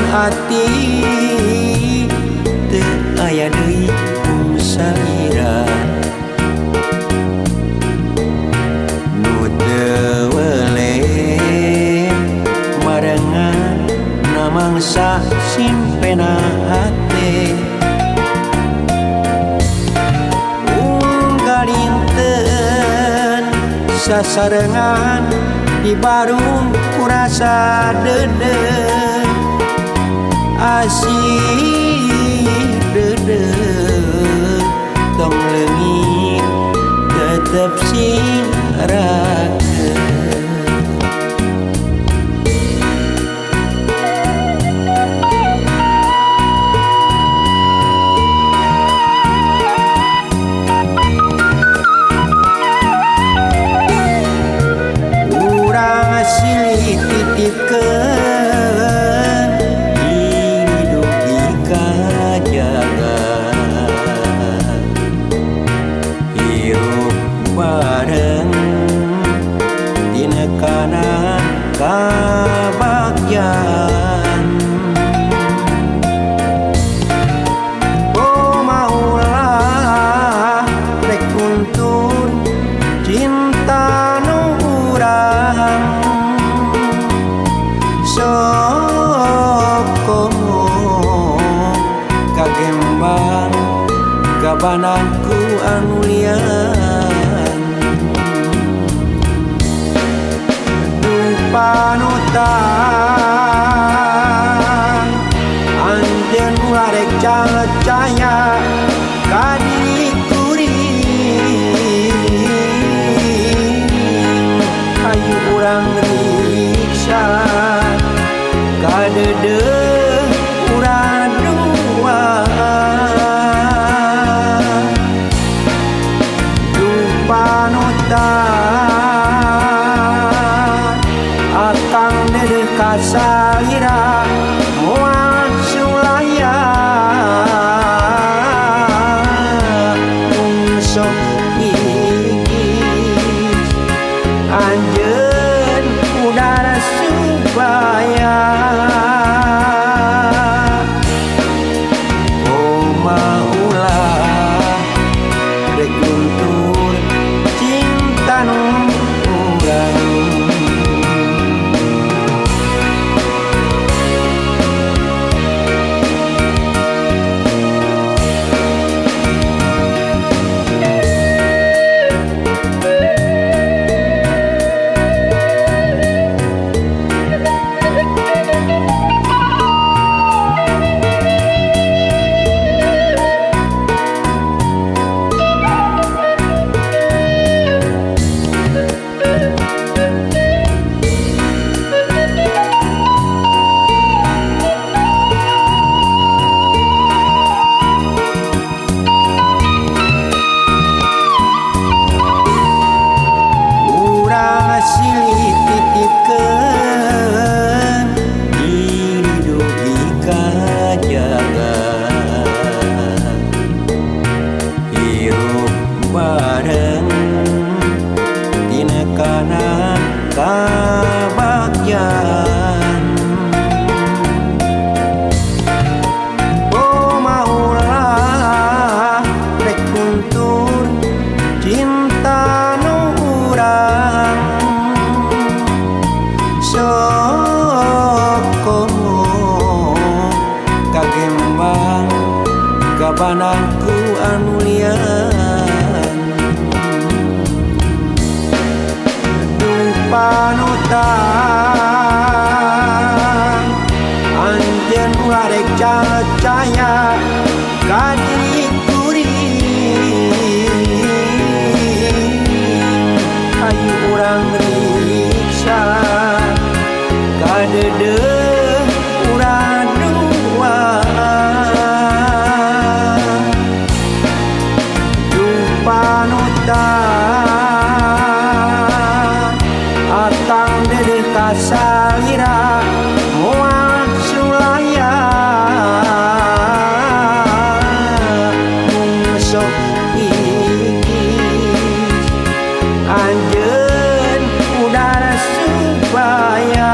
ati teu aya deui mung salira nu teu weleh marengan namangsa simpena hate unggal dinten sasarengan di barung kurasa deudeuh asih deudeuh tong leungit tetep sing rakeut. Urang silih titipkeun diri dugi kajaga hirup bareng tinekanan kabagyan. Oh maulah rek kuntur cinta nu urang sok komo kagembang gabanangku anu lian duh panutan anjeun ulah rek calcaya ka diri kuring hayu urang riksa kadeudeuh urang dua duh panutan akang deudeuh kasalira moal sulaya mung sok gigis anjeun udara supaya. Oh maulah rek luntur cinta nu urang. Urang silih titipkeun diri dugi kajaga hirup bareng tinekanan kabagyan. Oh maulah rek kuntur cinta nu urang sok komo kagembang gabanangku anu lian duh panutan anjeun ulah rek calcaya ka diri kuring hayu urang riksa kadeudeuh urang dua duh panutan akang deudeuh kasalira moal sulaya mung sok gigis anjeun udara supaya.